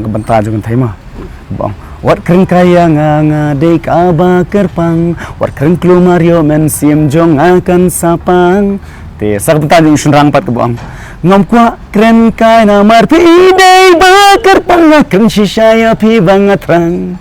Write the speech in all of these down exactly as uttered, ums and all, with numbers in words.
Bynta jong kynthei ma. Bong. Wat kren kai ïa nga, nga dei kaba kyrpang. Wat kren klumar ïoh mynsiem jong nga kan sa pang. Te sa ka bynta jong u shynrang pat ka bong. Ngam kwah kren kai namar phi dei ba kyrpang, nga kren shisha ïa phi ba nga thrang.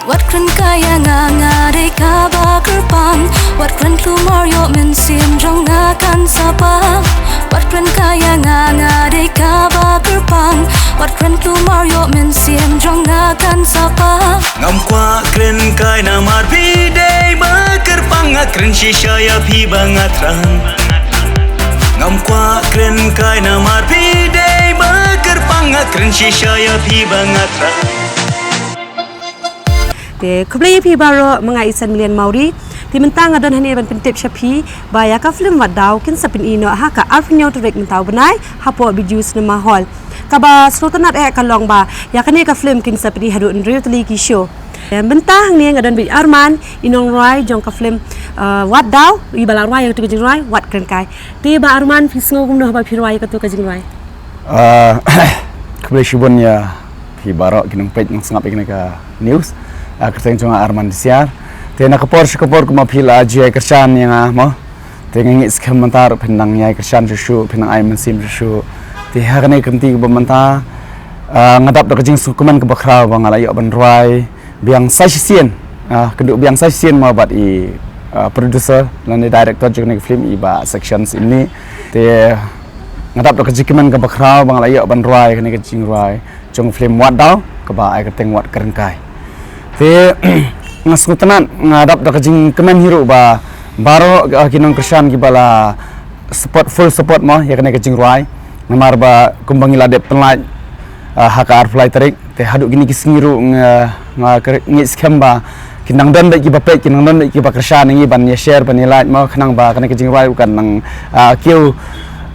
Wat kren kai ïa nga, nga dei kaba kyrpang. Wat kren klumar ïoh mynsiem jong nga kan sa pang. Wat kren kai ïa nga, nga dei kaba kyrpang. Wat kren klumar ïoh mynsiem jong nga kan sa pang. Ngam kwah kren kai namar phi dei ba kyrpang, nga kren shisha ïa phi ba nga thrang. Ngam kwah kren kai namar phi dei ba kyrpang, nga kren shisha ïa phi ba nga thrang. Te khublei ïa phi baroh, ma nga i San Million Mawrie. Te mynta nga don hangne ban pyntip sha phi ba ïa ka film Wat Daw kin sa pyni noh ha ka arphew hynñiew tarik mynta u bnai hapoh Bijou Cinema Hall. Kaba sngewtynnat eh ka long ba ïa kane ka film kin sa pyni haduh hynriew tylli ki show. Te mynta hangne nga don bad i Arman, i nongrwai jong ka film, eh, Wat Daw, i ba la rwai ïa katu ka jingrwai Wat Kren Kai. Te Bah Arman, phi sngew kumno haba phi rwai ïa katu ka jingrwai? Ah, khublei shibun ïa phi baroh ki nongpeit nongsngap ïa kane ka news. Ah, kyrteng jong nga Arman Disiar. Te na ka por sha ka por kumba phi la ju ïai kyrshan ïa nga mo. Te nga ngeit skhem mynta ruh phin nang ïai kyrshan shuh shuh, phin nang ai mynsiem shuh shuh. Te ha kane ka kynti kaba mynta, ah, nga dap da ka jingsngewkmen kaba khraw ba nga la ïoh ban rwai biang sa shisien, ah, kynduh biang sa shisien mo bad i, ah, producer lane director jong kane ka film, i Bah Section Syiemlieh. Te nga dap da ka jingkmen kaba khraw ba nga la ïoh ban rwai kane ka jingrwai jong film Wat Daw kaba ai kyrteng Wat Kren Kai. Te nga sngewtynnat, nga dap da ka jingkmen hi ruh ba baroh, ah, ki nongkyrshan kiba la support, full support mo ïa kane ka jingrwai. Namar ba kumba ngi la dep pynlait, ah, ha ka arphew lai tarik, te haduh kine ki sngi ruh nga, nga ker-, ngeit skhem ba kin nang don bad kiba peit, kin nang don bad kiba kyrshan ïa ngi ban ïa share, ban ïa like mo, khnang ba kane ka jingrwai kan nang, ah, kiew,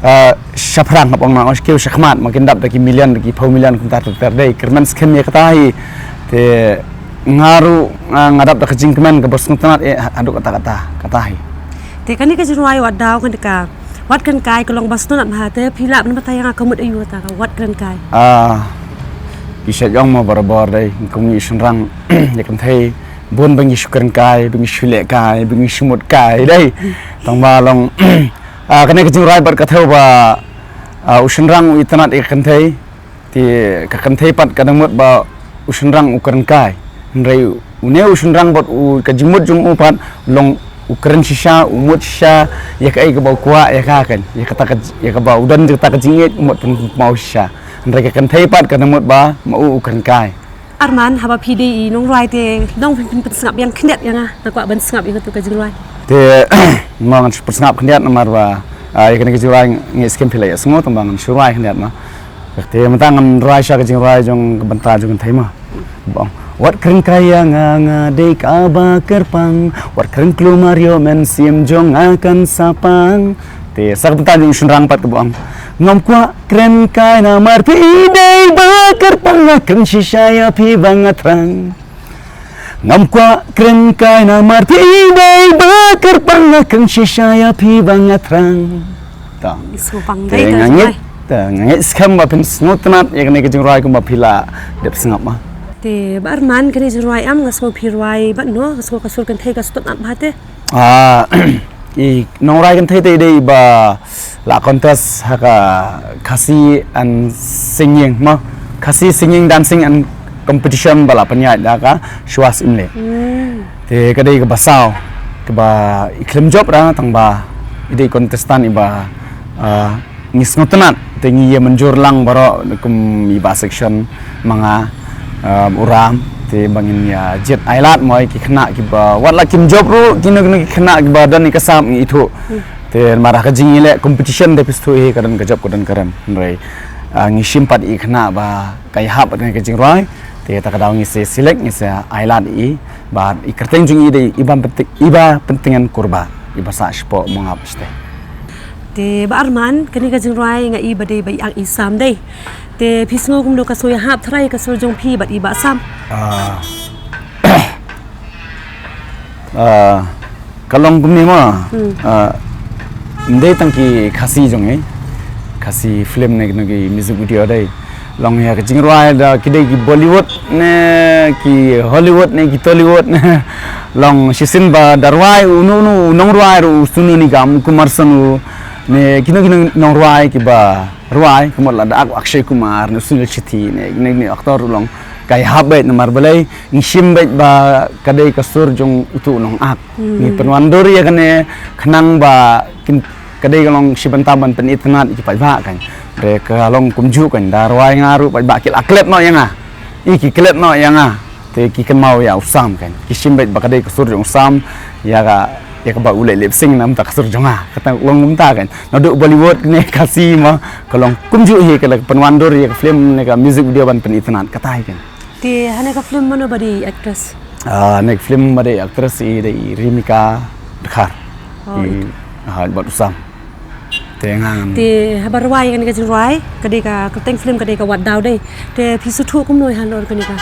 ah, shaphrang, hap ong nang kiew shakhmat mo, kin dap da ki million, da ki phew million kumta ter ter. Dei kyrmen skhem ïa kata hi. Te nga ruh, ah, nga dap da ka jingkmen kaba sngewtynnat eh haduh katta katta, kata hi. Te kane ka jingrwai Wat Daw, kane ka Wat Kren Kai ka long ba sngewtynnat bha, te phi lah ban batai ïa nga ka mut aïu kata ka Wat Kren Kai? Ah, ki shait ong mo barabor dei, kum ngi shynrang ïa kynthei bun ba ngi shu kren kai, ba ngi shu leh kai, ba ngi shu mut kai dei. Tang ba long, ah, kane ka jingrwai bad ka thew ba, ah, u shynrang u itynnat ïa ka kynthei. Te ka kynthei pat ka dang mut ba u shynrang u kren kai. Hynrei une u shynrang bad u, ka jingmut jong u pat long u kren shisha, u mut shisha ïa kaei kaba u kwah ïa ka, kan, ïa kata ka, ïa kaba u don kata ka jingïeit, u mut pyn-, pynpaw shisha. Hynrei ka kynthei pat ka dang mut ba ma u u kren kai. Arman, haba phi dei i nongrwai te long phin, phin pynsngap biang khyndiat ïa nga, nga kwah ban sngap ïa katu ka jingrwai. Te mo ngan shu pynsngap khyndiat namar ba, ah, ïa kane ka jingrwai ngeit skhem phi la ïohsngew, tang ba ngan shu rwai khyndiat mo. Te mynta ngan rwai sha ka jingrwai jong ka bynta jong kynthei mo. Bong. Wat kren kai ïa nga, nga dei kaba kyrpang. Wat kren klumar ïoh mynsiem jong nga kan sa pang. Te sa ka bynta jong u shynrang pat ka bong. Ngam kwah kren kai namar phi dei ba kyrpang, nga kren shisha ïa phi ba nga thrang. Ngam kwah kren kai namar phi dei ba kyrpang, nga kren shisha ïa phi ba nga thrang. Tang. Ngi sngewbang. Te dei ta nga ngeit, jingwai. Te nga ngeit skhem ba phin sngewtynnat ïa kane ka jingrwai kumba phi la dep sngap ma. Te Bah Arman, kane jingrwai em nga sngew phi rwai bad no, nga sngew ka sur kynthei ka sngewtynnat bha te. Ah, i nongrwai kynthei te i dei ba la contest ha ka Khasi and Singing ma, Khasi Singing Dancing and Competition ba la pynïaid da ka Shuwa Syiemlieh. Hmm. Te ka dei kaba saw, kaba i khlem jop ra tang ba i dei contestant iba, ah, ngi sngewtynnat, te ngi ïa mynjur lang baroh kum i Bah Section, ma nga, ah, u Ram, te ba ngin ïa jied ailad mo ïa ki khynnah kiba wat la kim jop ruh, kino kino ki khynnah kiba don ïa ka sap ngi ithuh. Hmm. Te namar ha ka jingïaleh competition te phi sngewthuh hi ka don ka jop ka don ka rem. Hynrei, ah, ngi shim pat ïa ki khynnah ba ka ïahap bad ka jingrwai, te kata ka daw ngi sa select, ngi sa ailad ïa i, bad i kyrteng jong i dei Iba Pynti-, Iba Pyntngen Kurbah, iba sah shapoh Mawngap shatei. Te Bah Arman, kane ka jingrwai nga i ba dei ba i ang i Sam dei. Te phi sngew kumno, ka sngew ïahap tharai ka sur jong phi bad i Bah Sam? Ah. Ah, ka long kumne ma. Hmm. Ah, ym dei tang ki Khasi jong ngi. Khasi film ne kino ki music video dei. Long ïa ka jingrwai da ki dei ki Bollywood ne ki Hollywood ne ki Tollywood ne. Long shisien ba da rwai uno uno u nongrwai ruh u Sonu Nigam, Kumar Sanu ne kino kino nongrwai kiba rwai kumar la da ak Akshay Kumar ne Sunil Shetty ne ne ne actor ruh long. Kai hap beit namar balei ngi shim beit ba ka dei ka sur jong utu u nongak. Ngi pynwandur ïa kane khnang ba kin ka dei ka long shi bynta ban pynitynnad ïa ki paidbah kan. Re ka long kumjuh kan da rwai nga ruh paidbah ki la klet noh ïa nga. I ki klet noh ïa nga. Te ki kynmaw ïa u Sam kan. Ki shim beit ba ka dei ka sur jong u Sam ïa ka ïa kaba u leh lip sync namar ka sur jong nga. Kata long kumta kan. Naduh Bollywood ne Khasi ma ka long kumjuh hi ka la pynwandur ïa ka film ne ka music video ban pynitynnad kata hi kan. Te hane ka film mano ba dei actress? Ah, ne ka film ba dei actress i dei Rimika Dkhar. Oh, i ha bad u Sam. Te ngan. Te haba rwai kane ka jingrwai, ka dei ka kyrteng film ka dei ka Wat Daw dei. Te phi sngewthuh kumno halor kane ka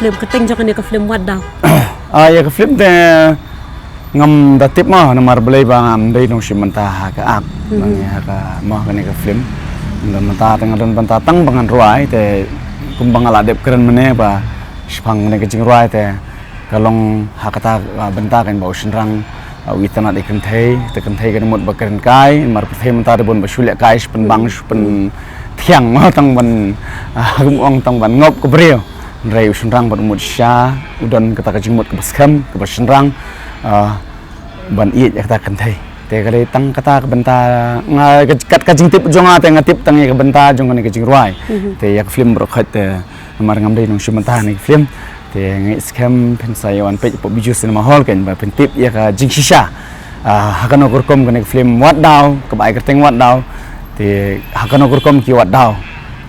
film, kyrteng jong kane ka film Wat Daw? Ah, ïa ka film te ngam da tip ma namar balei ba ngam dei nongshim bynta ha ka ak. Nang ïa ha ka ma kane ka film. Ngam da bynta te nga don bynta tang ba ngan rwai te kumba nga la dep kren mynne ba shaphang kane ka jingrwai te ka long ha kata, ah, bynta kan ba u shynrang, ah, u itynnad ïa kynthei, te kynthei kan mut ba kren kai, mar kynthei mynta da bun ba shu leh kai, shu pynbang, shu pynthiang, ma tang ban, ah, kum ong tang ban ngop ka briew. Hynrei u shynrang ban mut sha, u don kata ka jingmut kaba skhem, kaba shynrang, ah, ban ïeit ïa kata ka kynthei. Te ka dei tang kata ka bynta nga ka, kat ka jingtip jong nga te nga tip tang ïa ka bynta jong kane ka jingrwai. Te ïa ka film baroh khoit te namar ngam dei nongshim bynta ha kane ka film. Te nga ngeit skhem phin sa ïa wan peit hapoh Bijou Cinema Hall kan ba phin tip ïa ka jingshisha. Ah, ha kano ka rukom kane ka film Wat Daw, kaba ai kyrteng Wat Daw. Te ha kano ka rukom ki wat daw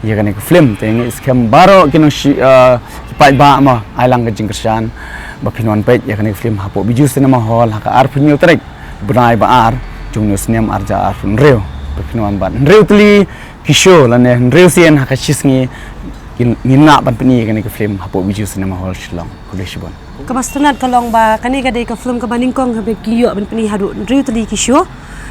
ïa kane ka film. Te nga ngeit skhem baroh ki nongshi, ah, ki paidbah ma ai lang ka jingkyrshan ba phin wan peit ïa kane ka film hapoh Bijou Cinema Hall ha ka arphew hynñiew tarik bnai ba ar jong une u snem ar hajar arphew hynriew. Ba phin wan bad hynriew tylli ki show lane hynriew sien ha ka shi sngi ngin, ngin lah ban pyni ïa kane ka film hapoh Bijou Cinema Hall Shillong. Khublei shibun. Kaba sngewtynnat ka long ba kane ka dei ka film kaba nyngkong kaba ki ïoh ban pyni haduh hynriew tylli ki show.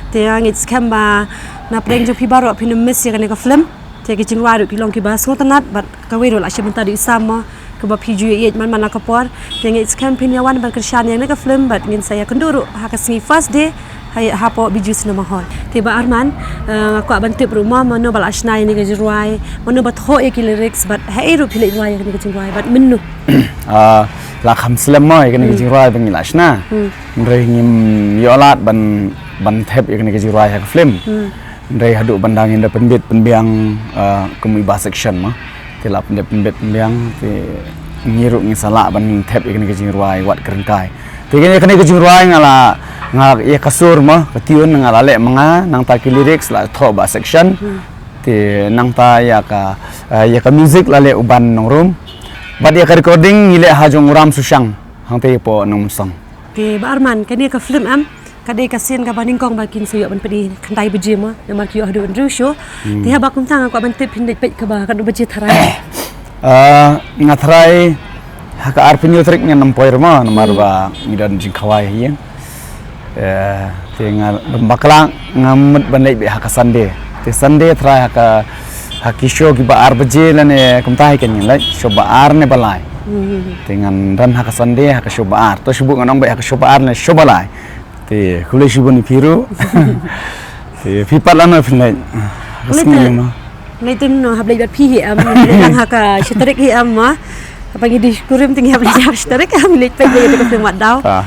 Te nga ngeit skhem ba na pdeng jong phi baroh phin ym miss ïa kane ka film. Te ki jingrwai ruh ki long kiba sngewtynnat bad kawei ruh la shim bynta da u Sam ma kaba phi ju ïeit man man la ka por. Te nga ngeit skhem phin ïa wan ban kyrshan ïa kane ka film bad ngin sa ïakynduh ruh ha ka sngi first day ha, hapoh Bijou Cinema Hall. Te Bah Arman, eh, nga kwah ban tip ruh ma mano ba la shna ïa kane ka jingrwai, mano ba thoh ïa ki lyrics bad haei ruh phi leit rwai ïa kane ka jingrwai bad mynno? Ah, la kham slem ma ïa kane ka jingrwai ba ngi la shna. Hynrei ngim ïoh lad ban, ban thep ïa kane ka jingrwai ha ka film. Hynrei haduh ban da ngin da pynbit pynbiang, ah, kum i Bah Section ma. Te la pynbit pynbit pynbiang te ngi ruh ngin sa lah ban thep ïa kane ka jingrwai Wat Kren Kai. Te kane, kane ka jingrwai nga la, nga ïa ka sur ma ka tune nga la leh ma nga, nangta ki lyrics la thoh Bah Section. Te nangta ïa ka, eh, ïa ka music la leh u Ban Nongrum. Bad ïa ka recording ngi leh ha jong u Ram Sushang hangtei hapoh Nongmynsong. Te Bah Arman, kane ka film em ka dei ka sien kaba nyngkong ba kin sa ïoh ban pyni khyndai baje ma namar ki ïoh haduh hynriew show. Te haba kumta nga kwah ban tip phin leit peit kaba katno baje tharai? Ah, nga tharai ha ka arphew hynñiew tarik ngan ym poi ruh ma namar ba ngi don jingkhawai hi. Eh, te nga lem bakla nga mut ban leit beit ha ka Sunday. Te Sunday tharai ha ka, ha ki show kiba ar baje lane kumta hi kan ngin leit show ba ar ne ba lai. Te ngan don ha ka Sunday ha ka show ba ar. To shu buh ngan ong beit ha ka show ba ar ne show ba lai. Te khublei shibun ïa phi ruh. Te phi pat lano phin leit? Ka sngi ma. Leit te no hap leit bad phi hi em, leit lang ha ka shi tarik hi em ma. Haba ngi dei kurim te ngi hap leit ha ka shi tarik em, leit peit ïa ka film Wat Daw. Ah.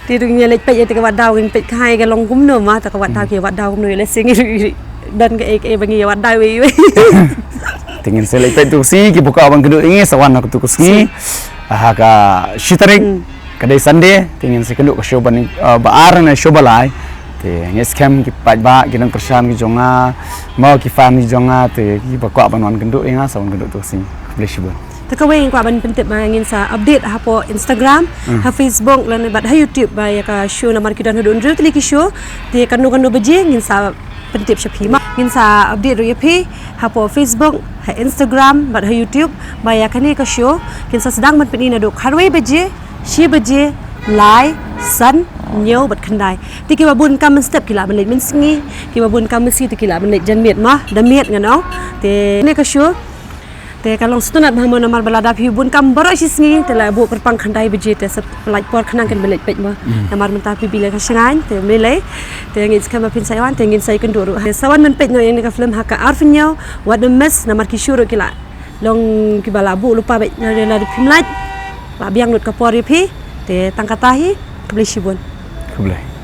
Te ruh ngi leit peit ïa ka Wat Daw, ngin peit ka hai ka long kumno ma, ta ka Wat Daw ki Wat Daw kumno ïa lehse ngi ruh don kaei kaei ba ngi ïa Wat Daw wei wei. Te ngin sa leit peit tu ka sngi, kiba kwah ban kynduh ïa ngi sa wan ha tu ka sngi. Ha ka shi tarik. Ka dei Sunday, te ngin sa kynduh ka show ba ni, ah, ba ar ne show ba lai. Te ngeit skhem ki paidbah, ki nongkyrshan ki jong nga, mo ki fan ki jong nga, te kiba kwah ban wan kynduh ïa nga sa wan kynduh tu ka sngi. Khublei shibun. Te kawei nga kwah ban pyntip ba ngin sa update hapoh Instagram, ha Facebook lane bad ha YouTube ba ïa ka show namar ki don haduh hynriew tylli ki show. Te kano kano baje ngin sa pyntip sha phi ma. Ngin sa update ruh ïa phi hapoh Facebook, ha Instagram bad ha YouTube ba ïa kane ka show kin sa sdang ban pyni naduh khatwei baje, shi baje, lai, san, hynñiew bad khyndai. Te kiba bun kam mynstep ki lah ban leit mynsngi, kiba bun kam mynsngi te ki lah ban leit janmiet ma, da miet ngan ong. Te kane ka show Te ka long sngewtynnat bha mo namar ba la dap hi bun kam baroh shi sngi te la buh kyrpang khyndai baje te sa pynlait por khnang kan ba leit peit mo. Namar mynta phi bi leh ka shngaiñ te me lei. Te ngin skhem ba phin sa ïa wan te ngin sa ïakynduh ruh. Te sa wan ban peit noh ïa kane ka film ha ka arphew hynñiew, wat nym miss namar ki shu ruh ki la long kiba la buh lypa beit, na la phim lait. La biang lut ka por ïa phi. Te tang kata hi. Khublei shibun. Khublei.